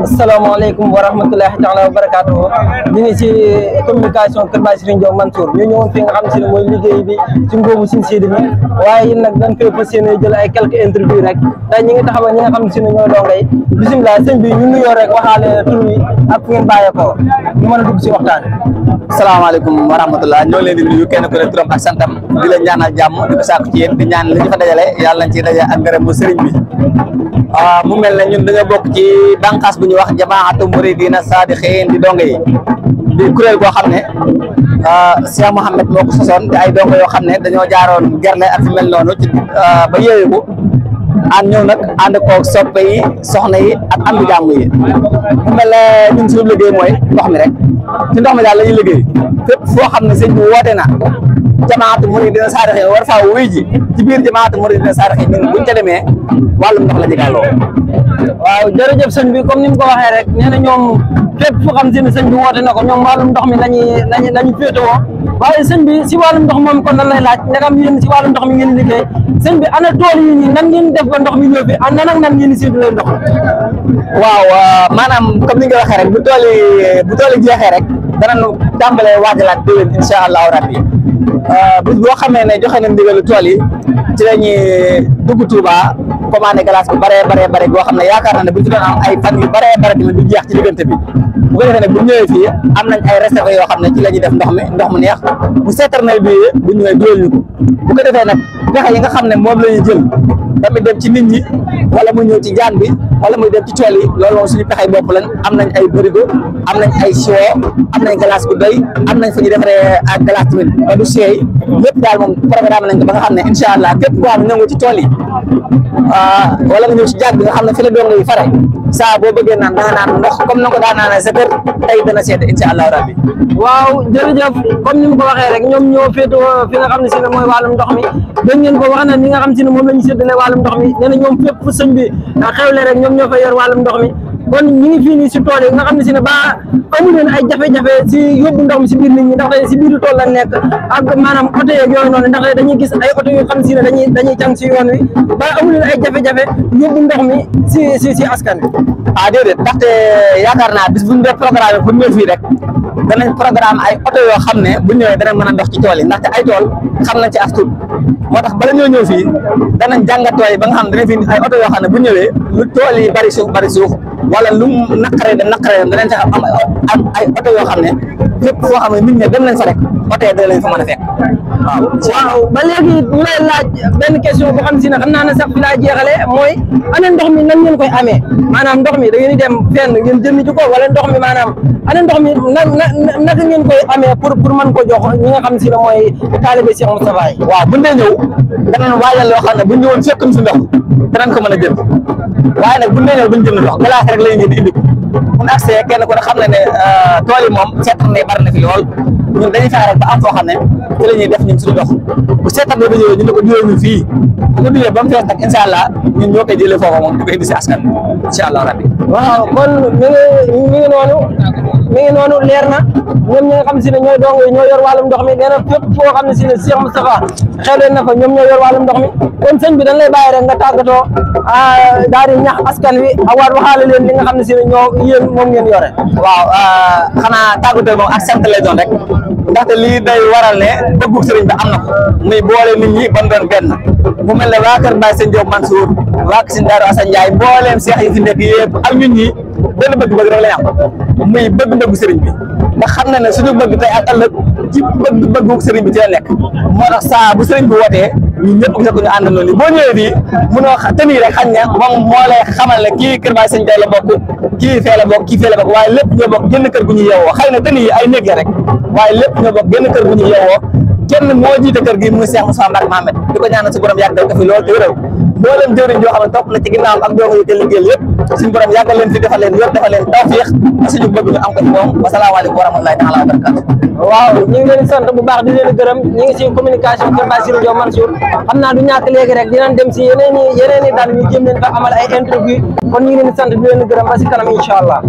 asalaamaaleykum wa rahmatulahi taala wa barakaatu. ñu ngi si communication Kër Baye Serigne Diop Mansour ñu ñëwoon fi nga xam si ne mooy liggéey bi si ngóobu Sëñ Sidi bi waaye yéen nag dañ koy fas yéene jël ay quelques interviews rek tey ñi ngi taxawal ñi nga xam si ne ñooy donga yi bisimilah sëñ bi ñu nuyoo rek waxaale tur wi ak fu ngeen bàyyeekoo ñu mën a dugg si waxtaan. salaamaaleykum wa rahmatulah ñoo leen di nuyu kenn ku ne turam ak santam di leen ñaanal jàmm di ko sàkku ci yéen di ñaan li ñu fa dajale yàlla nañ ci daje ak ngërëm bu sëriñ bi. mu mel ne ñun dañoo bokk ci bànqaas bu ñuy wax jamaatu muridina saadixiin di donga yi di kuréel goo xam ne Cheikh Mouhamed moo ko sosoon di ay donga yoo xam ne dañoo jaaroon gerle ak fi mel noonu ci ba yéeyu ko ànd ñëw nag ànd koog soppe yi soxna yi ak andu jàmm yi mu mel ne ñun suñu liggéey mooy ndox mi rek ci ndox mi daal la ñuy liggéey fépp foo xam ne sëñ bi woote na jamaatu muridina saadixiin war faa wuy ji ci biir jamaatu muridina saadixiin ñun buñ ca demee wàllum ndox la jëgaaloo. waaw jërëjëf sëñ bi comme ni mu ko waxee rek nee na ñoom fépp foo xam si ne sëñ bi woote na ko ñoom wàllum ndox mi lañu féetewoo waaye sëñ bi si wàllum ndox moom kon lan lay laaj ndegam yéen si wàllum ndox mi ngeen liggéey sëñ bi ana tool yi nii nan ngeen def ba ndox mi ñëw fi nan ak nan ngeen séddalee ndox. waaw maanaam comme ni nga waxee rek bu tool yi jeexee rek danañu tàmbalee waajalaat déwén incha allahu rabbi bis boo xamee ne joxe na ndigalu tool yi ci la ñuy dugg Touba commandé glace bu bare boo xam ne yaakaar na ne bu ñu doon am ay fan yu bare tamit du jeex ci diggante bi bu ko defee nag bu ñëwee fii am nañ ay réserve yoo xam ne ci la ñuy def ndox mu neex bu seetarnal bi bu ñëwee duyal ñu ko bu ko defee nag pexe yi nga xam ne moom la ñuy jël tamit dem ci nit ñi wala mu ñëw ci jaan bi wala muy dem ci tool yi loolu moom suñu pexey bopp lañ am nañ ay bërigo am nañ ay siwo am nañ glace bu doy am nañ fu ñu defaree ak glace tamit ba du seey lépp daal moom programme nañ ko ba nga xam ne incha allah képp koo xam ne ñëw nga ci tool yi wala nga ñëw ci jaan bi nga xam ne fi la doon ngay fare saa boo bëggee naan da nga naan ndox comme na ko daan naanee sa kër tey dana seet incha allah rabbi. waaw jërëjëf comme ni mu ko waxee rek ñoom ñoo féetewoo fi nga xam ne si ne mooy wàllum ndox mi dégg ngeen ko wax na ni nga xam si ne moom la ñu séddale wàllum ndox mi nee na ñoom fépp fu sëñ bi xewle rek ñoom ñoo fa yor wàllum ndox mi kon ñu ngi fii nii si tool yi nga xam ne si ne ba amu leen ay jafe-jafe si yóbbu ndox mi si biir nit ñi ndaxte si biiru tool la nekk ak maanaam oto yeeg yooyu noonu ndaxte dañuy gis ay oto yu xam si ne dañuy càng si yoon wi ba amu leen ay jafe-jafe yóbbu ndox mi si askan wi. déedéet ndaxte yaakaar naa bis bu ñu def programme bu ñëw fii rek danañ programme ay oto yoo xam ne bu ñëwee danañ mën a dox ci tool yi ndaxte ay tool xam nañ ci as tuut moo tax bala ñoo ñëw fii danañ jàngat tool yi ba nga xam ne danañ fi ay oto yoo xam ne bu ñëwee lu tool yi bari suuf wala lu mu naqaree dem danañ fexe am ay oto yoo xam ne fépp foo xam ne nit ñi dem nañ fa rek oto yi dana leen fa mën a fekk waaw ba léegi ñu lay laaj benn question boo xam si ne xam naa ne sax fi laa jeexale mooy ana ndox mi nan ngeen koy amee maanaam ndox mi da ngeen di dem fenn ngeen jëndi ci ko wala ndox mi maanaam ana ndox mi naka ngeen koy amee pour mën ko jox ñi nga xam si ne mooy taalibe Cheikh Moustapha yi. waaw buñ dee ñëw danañ waajal loo xam ne buñ ñëwoon fekk ñu fi ndox danañ ko mën a jënd waaye nag buñ dee ñëw buñ jënd ndox glace rek lañu jënd indi ko mun accès kenn ku ne xam ne ne tool yi moom seetar ne bari na fi lool ñun dañuy fexe rek ba am foo xam ne ci la ñuy def ñun suñu ndox bu seetar ne ba ñëwee ñu ne ko duyee ñu fii bu ko duyee ba mu fees nag incha allah ñun ñoo koy jëlee foofu moom di ko indi si askan incha allah rabbi. waaw kon mi ngi noonu leer na ñoom ñi nga xam si ne ñooy dong ñoo yor wàllum ndox mi nee na fépp foo xam ne si ne Cheikh Moustapha xewle na fa ñoom ñoo yor wàllum ndox mi kon sëñ bi dañ lay bàyyi rek nga tàggatoo daal di ñax askan wi awaat waxaale leen li nga xam ne si ne ñoo yéen moom ngeen yore. waaw xanaa tàggatoo moom ak sant lay doon rek ndaxte lii day waral ne bëggu sëriñ bi am na ko muy boole nit ñi ban doon benn mu mel ne waa Kër Baye Serigne Diop Mansour waa Kër Serigne Darou Assane Ndiaye mbooleem seex yi fi nekk yëpp ak ñun ñi benn bëgg-bëgg rek lay am muy bëgg-bëggu sëriñ bi ndax xam na ne suñu bëgg tey ak ëllëg ci bëgg-bëggu sëriñ bi ci la nekk moo tax saa bu sëriñ bi wootee ñun ñëpp gis ko ñu ànd noonu boo ñëwee fii mënoo tënii rek xañ ne moom moo lay xamal ne kii Kër Baye Serigne Diop la bokk kii fee la bokk kii fee la bokk waaye lépp ñoo bokk génn kër gu ñu yeewoo xëy na tënii ay néeg la rek waaye lépp ñoo bokk génn kër gu ñu yeewoo kenn moo jiite kër gi muy Cheikh Moussa Mbacké Mohamed di ko ñaanal si borom yàggal ko fi loolu te wéral mboolem jëwriñ joo xam ne topp na ci ginnaawam ak doomu yi te liggéeyal yëpp suñu borom yàggal leen fi defal leen wér defal leen tawfiix suñu bëgg ñu am ko ci moom wasalaamaaleykum wa rahmatulahi taala wa barakatu. waaw ñu ngi leen di sant bu baax di leen gërëm ñu ngi si communication Kër Baye Serigne Diop Mansour xam naa du ñàkk léegi rek dinañ dem si yeneen i daan ñu jéem leen fa amal ay interview kon ñu ngi leen di sant di leen gërëm ba si kanam incha allah.